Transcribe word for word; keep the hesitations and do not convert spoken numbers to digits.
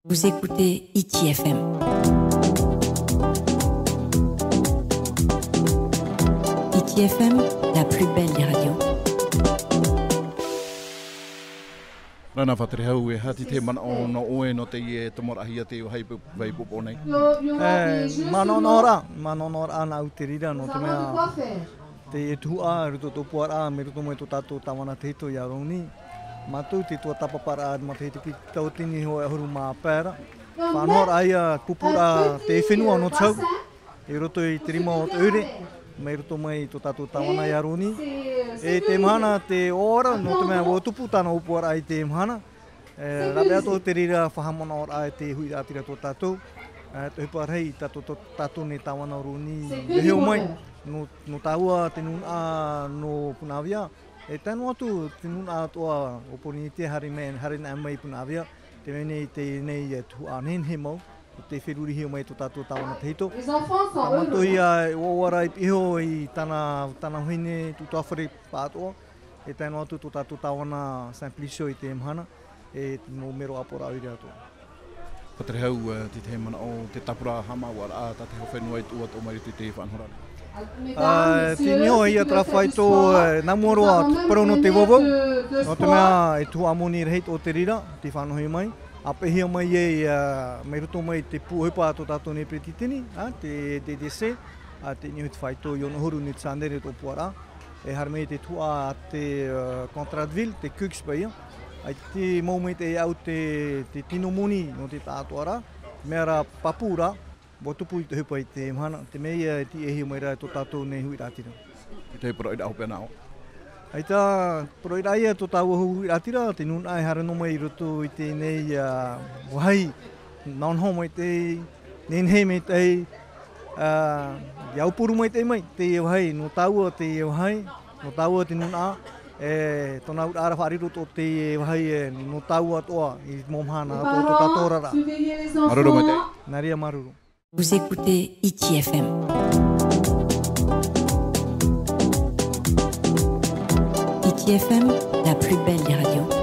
Vous écoutez Hiti F M. Hiti F M, la plus belle des radios. Nā, nā Faʻaterehau, e aha te manaʻo nō ʻoe nō teie tomoraʻahia te vāhi pu-, vāhi pōpō nei? E, manaʻo nō rā, manaʻo nō rā nāʻu te reira, nō te mea te tuhaʻa i roto i tō ʻōpuaraʻa, mai roto mai tō tātou tāvana tahito iā Roni. Mātou te tuatāpaparaʻa matahiti piti tauatini hōʻē ʻahuru mā pae ra. Faʻanahoraʻa ia pupuraʻa te fenua nō te hau, i roto i te rima o te ʻoire, mai roto mai tō tātou tāvana iā Roni. E te mahana te ora, nō te mea ʻua tupu tāna ʻōpuaraʻa i te mahana. E, rāveʻa atoʻa te reira faʻahaʻamanaʻoraʻa e te huiraʻatira tō tātou. E, te ʻohipa rahi, tātou, tō tātou nei tāvana o Roni, e hiʻo mai, nō, nō tāua te nūnaʻa nō Punaauia. E tae noa atu te nūnaʻa atoʻa o Pōrīnetia, haere mai, haere noa mai i Punaauia, te mea nei, teie nei, e tuhaʻa nehenehe mau, ʻo tē feruri hiʻo mai tō tātou tāvana tahito. Nā mātou ia, e ʻoaʻoa rā i pihaʻi iho i tāna, tāna vahine Tutuafare pāʻatoʻa, e tae noa atu tō tātou tāvana Simplicio i te mahana, e nō mero ʻāpoʻoraʻa ʻoire atoʻa. Faʻaterehau, e, te tahi manaʻo, te tāpura haʻamāuʻaraʻa tā te hau fenua i tuʻu atoʻa mai i te faʻanahoraʻa. Ā, tei niʻa iho ia terā faito, e, nā mua roa, te parau nō te vauvau, nō te mea e tuhaʻa moni rahi atoʻa te reira, tei faʻanaho mai, ʻāpeʻehia mai ai, ā, mai roto mai te pū ʻohipa tō tātou nei peretiteni, ā, te D D C, ā, tei niʻa iho te faito i ono ʻahuru nui te sānere tō ʻōpuaraʻa, e haere mai te tuhaʻa a te, ā, contrat de ville, te CUGS paʻi ia. ʻAita i mau maitaʻi ʻaʻau te, te tino moni nō te taʻatoʻaraʻa, mea rā pāpū rā, ʻua tupu i te ʻohipa i te mahana, te mea ia e tīaʻi mai ra tō tātou nei huiraʻatira. Te tahi poroʻi rā hope nā ʻō. ʻAita, poroʻi rā ia tō tāua huiraʻatira, te nūnaʻa e haere noa mai i roto i teie nei, ā, vāhi, nahonaho maitaʻi, nehenehe maitaʻi, ā, ʻia aupuru maitaʻi mai, teie vāhi, nō tāua teie vāhi, nō tāua te nūnaʻa, e, tōna auraʻa ra faʻariro atoʻa teie vāhi, e, nō tāua atoʻa, i te mau mahana atoʻa tō tātou oraraʻa. Māuruuru maitaʻi. Nā reira māuruuru. Vous écoutez Hiti F M. Hiti F M, la plus belle des radios.